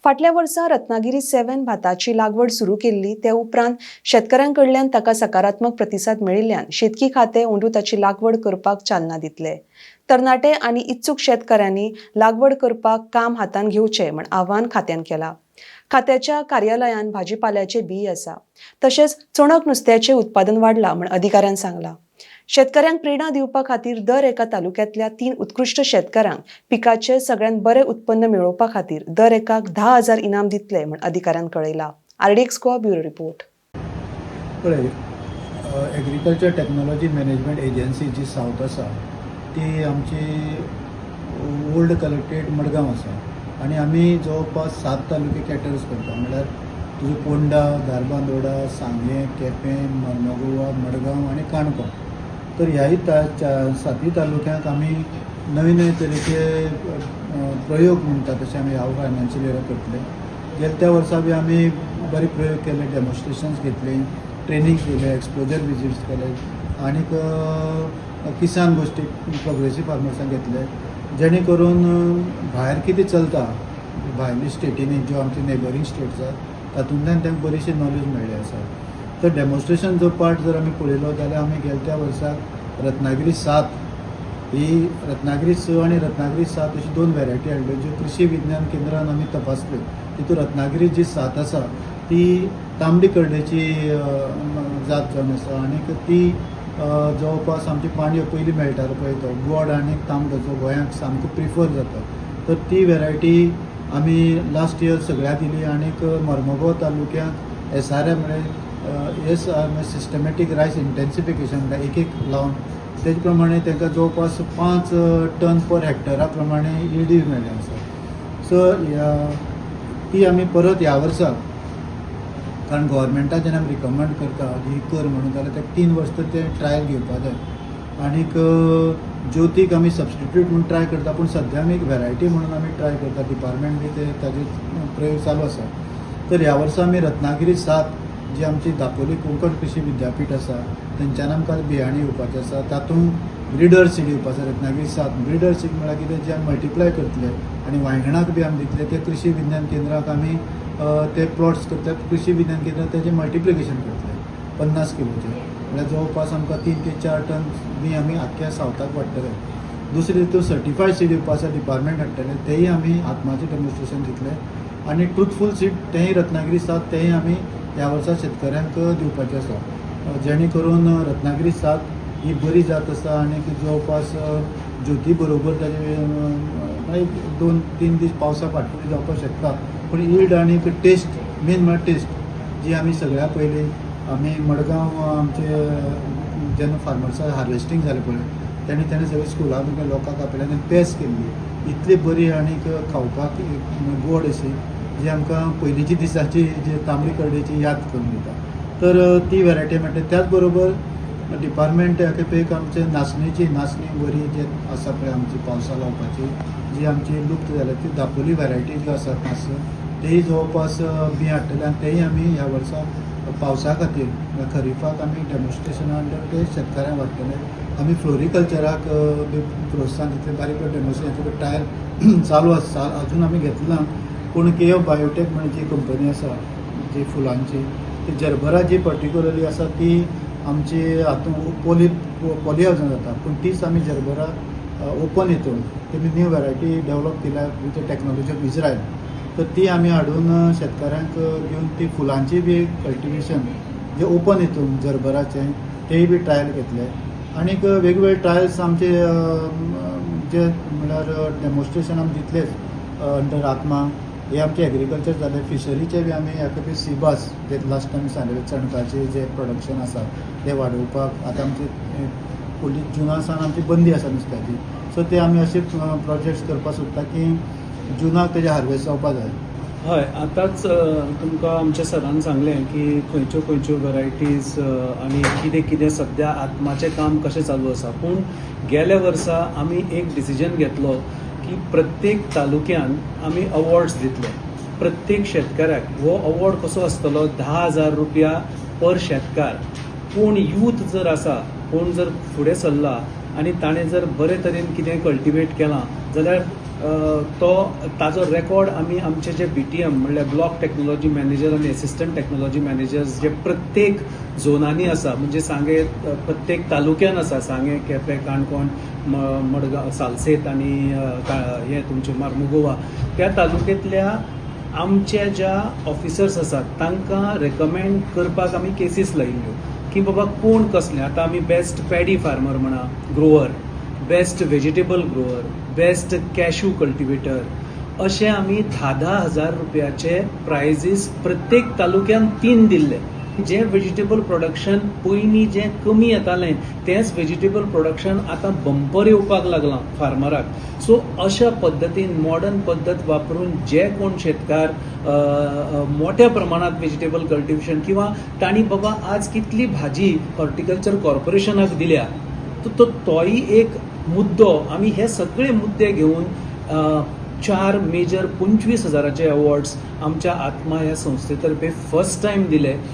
फाटल्या वर्सा रत्नागिरी 7 भाताची लागवड सुरू केल्ली. ते उपरांत शेतकऱ्यां कडल्यान ताका सकारात्मक प्रतिसाद मेळिल्ल्यान शेतकी खातें अंदू ताची लागवड करपाक चालना दितले. तरणाटे आनी इत्सूक शेतकऱ्यांनी लागवड करपाक काम हातान घेवचें म्हण आवाहन खात्यान केलां. खात्याच्या कार्यालयान भाजीपाल्याचे बी आसा. तशेंच चणक नुस्त्याचें उत्पादन वाडलां म्हण अधिकाऱ्यान सांगलां. शेतकऱ्यांक प्रेरणा दिवपा खातीर दर एका तालुक्यांतल्या तीन उत्कृश्ट शेतकऱ्यांक पिकाचें सगळ्यात बरें उत्पन्न मेळोवपा खातीर दर एकाक 10,000 इनाम दितले म्हण अधिकाऱ्यान कळयलां. RDX Goa, bureau report. पळय, एग्रीकल्चर टेक्नॉलॉजी मॅनेजमेंट एजन्सी जी सावथ आसा, ती आमची ओल्ड कलेक्ट्रेट मडगांव आसा आनी आमी जवळपास सात तालुके कॅटर्स करता. म्हणल्यार तुजो पोंडा, धारबांदोडा, सांगें, केपें, मर्मागोवा, मडगांव आनी काणकोण. तर ह्याय सातय तालुक्यांक आमी नवे नवे तरेचे प्रयोग म्हणटा तशें आमी ह्या फायनान्शियल इयराक करतले. गेल्या त्या वर्सा बी आमी बरे प्रयोग केले, डेमॉन्स्ट्रेशन्स घेतली, ट्रेनिंग केले, एक्सपोजर विजिट्स केले आनीक किसान गोश्टी प्रोग्रेसीव फार्मर्सांक घेतले, जेणे करून भायर कितें चलता, भायल्या स्टेटींनी, ज्यो आमचे नेबरींग स्टेट्स आसा, तातूंतल्यान तांकां बरीशी नॉलेज मेळ्ळी आसा. तर डेमॉन्स्ट्रेशन जो पार्ट जर आमी पळयलो जाल्यार आमी गेल्या त्या वर्साक रत्नागिरी 7 ही, रत्नागिरी 6 आनी रत्नागिरी 7 अशी दोन वेरायटी हाडल्यो, ज्यो कृषी विज्ञान केंद्रान आमी तपासल्यो. तितून रत्नागिरी जी 7 आसा ती तांबडी करडेची जात जावन आसा आनीक ती जवळपास आमची पाणयो पयलीं मेळटालो पळय तो गोड आनी तांबडो, जो गोंयांक सामको प्रिफर जाता, तर ती वेरायटी आमी लास्ट इयर सगळ्याक दिली. आनीक मर्मगो तालुक्यांत एसआरएम म्हळ्यार एस आर सिस्टमॅटीक रायस इंटेन्सिफिकेशन, म्हणल्यार एक एक लावन तेजे प्रमाणे तांकां जवळपास 5 टन पर हेक्टरा प्रमाणे यिल्डी मेळ्ळें आसा. सो ती आमी परत ह्या वर्सा, कारण गोवोरमेंटा जेन्ना आमी रिकमेंड करता ही कर म्हणून जाल्यार तेका 3 वर्सां तर तें ट्रायल घेवपा जाय. आनीक ज्योतीक आमी सबस्टिट्यूट म्हूण ट्राय करता, पूण सद्या आमी एक वेरायटी म्हणून आमी ट्राय करता. डिपार्टमेंट बी ते ताजे प्रयोग चालू आसा. तर ह्या वर्सा आमी रत्नागिरी 7 जी आमची दापोली कोंकण कृषी विद्यापीठ आसा, थंयच्यान आमकां बियाणें येवपाचें आसा. तातूंत ब्रिडर सीड येवपाचो आसा. रत्नागिरी 7 ब्रिडर सीड म्हळ्यार कितें, जे आमी मल्टिप्लाय करतले आनी वांयगणाक बी आमी दितले. ते कृषी विज्ञान केंद्राक आमी ते प्लॉट्स करतात. कृषी विज्ञान केंद्रात तेजें मल्टिप्लिकेशन करतले 50 किलोचें, म्हळ्यार जवळपास आमकां 3 ते 4 टन बी आमी आख्ख्या सावथाक वाडटले. दुसरें हितून सर्टिफायड सीड येवपा आसा, डिपार्टमेंट हाडटले, तेय आमी आत्माचें डेमॉन्स्ट्रेशन दितले. आनी ट्रुथफूल सीड तेंय रत्नागिरी 7 तेंय आमी ह्या वर्सा शेतकऱ्यांक दिवपाचें आसा, जेणे करून रत्नागिरी 7 ही बरी जात आसा आनी जवळपास ज्योती बरोबर ताजे मागीर 2-3 दीस पावसा फाटफुडें जावपाक शकता, पूण यिल्ड आनी टेस्ट, मेन म्हळ्यार टेस्ट जी आमी सगळ्या पयलीं आमी मडगांव आमचे जेन्ना फार्मर्सां हार्वेस्टींग जालें पळय, तेणी तेणें सगळें स्कुलां लोकांक आपयलें आनी पेज केल्ली. इतली बरी आनीक खावपाक गोड अशी, जी आमकां पयलींची दिसाची जी तांबडी करडेची याद करून दिता. तर ती वेरायटी मेळटा. त्याच बरोबर डिपार्टमेंट खेपेक आमचे नाचणीची, नाचणी बरी जी आसा पळय आमची पावसा लावपाची, जी आमची लुप्त जाल्या, ती दापोली वेरायटी ज्यो आसात नाच, तेय जवळपास बी हाडटले आनी तेय आमी ह्या वर्सा पावसा खातीर म्हळ्यार खरीफाक आमी डेमॉन्स्ट्रेशना अंडर ते शेतकऱ्यांक वाडटले. आमी फ्लोरिकल्चराक बी प्रोत्साहन दितले. बारीक डेमॉन्स्ट्रेशन ट्रायल चालू आसा, अजून आमी घेतले ना, पूण के एफ बायोटेक म्हणून जी कंपनी आसा जी फुलांची, ती जरबरा जी पर्टिक्युलरली आसा ती आमची हातूंत पोली हावजान जाता, पूण तीच आमी जरबरा ओपन हितून तेमी न्यू वेरायटी डेवलप केल्या with technology of Israel. तर ती आमी हाडून शेतकाऱ्यांक दिवन ती फुलांची बी कल्टिवेशन जे ओपन हितून जरबराचें तेय बी ट्रायल घेतले. आनीक वेगवेगळे ट्रायल्स आमचे जे म्हळ्यार डेमॉन्स्ट्रेशन आमी दितलेच अंडर आत्मा. हे आमचे एग्रीकल्चर जालें. फिशरीचे बी आमी ह्या खेपे सीबास जे लास्ट टायम सांगलेले, चणकाचे जे प्रोडक्शन आसा ते वाडोवपाक, आतां आमची फुडली जुना सावन आमची बंदी आसा नुस्त्याची, सो ते आमी अशे प्रोजेक्ट्स करपाक सोदता की जुनाक तेजे हार्वेस्ट जावपा जाय. हय, आतांच तुमकां आमच्या सरान सांगलें की खंयच्यो खंयच्यो वरायटीज आनी कितें कितें सद्या आत्माचें काम कशें चालू आसा. पूण गेल्या वर्सा आमी एक डिसिजन घेतलो की प्रत्येक तालुक्यान आमी अवॉर्ड्स दितले प्रत्येक शेतकाऱ्याक. हो अवॉर्ड कसो आसतलो? 10,000 रुपया पर शेतकार. कोण यूथ जर आसा, कोण जर फुडें सरला आनी ताणें जर बरे तरेन कितें कल्टिवेट केलां जाल्यार तो ताजो रेकॉर्ड आमी आमचे जे बीटीएम म्हणल्यार ब्लॉक टॅक्नॉलॉजी मॅनेजर आनी एसिस्टंट टॅक्नॉलॉजी मॅनेजर्स जे प्रत्येक झोनांनी आसा, म्हणजे सांगे प्रत्येक तालुक्यान आसा, सांगे, केपें, काणकोण, मडगांव, सालसेत आनी हें तुमचें मार्मुगोवा, त्या तालुक्यांतल्या आमच्या ज्या ऑफिसर्स आसात तांकां रेकमेंड करपाक आमी केसीस लायिल्ल्यो की बाबा कोण कसले. आतां आमी बेस्ट पॅडी फार्मर म्हणा grower, best vegetable grower, best cashew cultivator, अशे आमी 10-10 हजार रुपयाचे प्रायजीस प्रत्येक तालुक्यान तीन दिल्ले. जें वेजिटेबल प्रोडक्शन पयलीं जें कमी येतालें, तेंच वेजिटेबल प्रोडक्शन आतां बंपर येवपाक लागलां फार्मराक. सो अशा पद्दतीन मॉडर्न पद्दत वापरून जे कोण शेतकार मोठ्या प्रमाणात वेजिटेबल कल्टिवेशन किंवा तांणी बाबा आज कितली भाजी हॉर्टिकल्चर कॉर्पोरेशनाक दिल्या, तो तोय एक मुद्दो. आमी हे सगळे मुद्दे घेवन चार मेजर 25 हजाराचे अवॉर्ड्स आमच्या आत्मा ह्या संस्थे तर्फे फर्स्ट टायम दिले.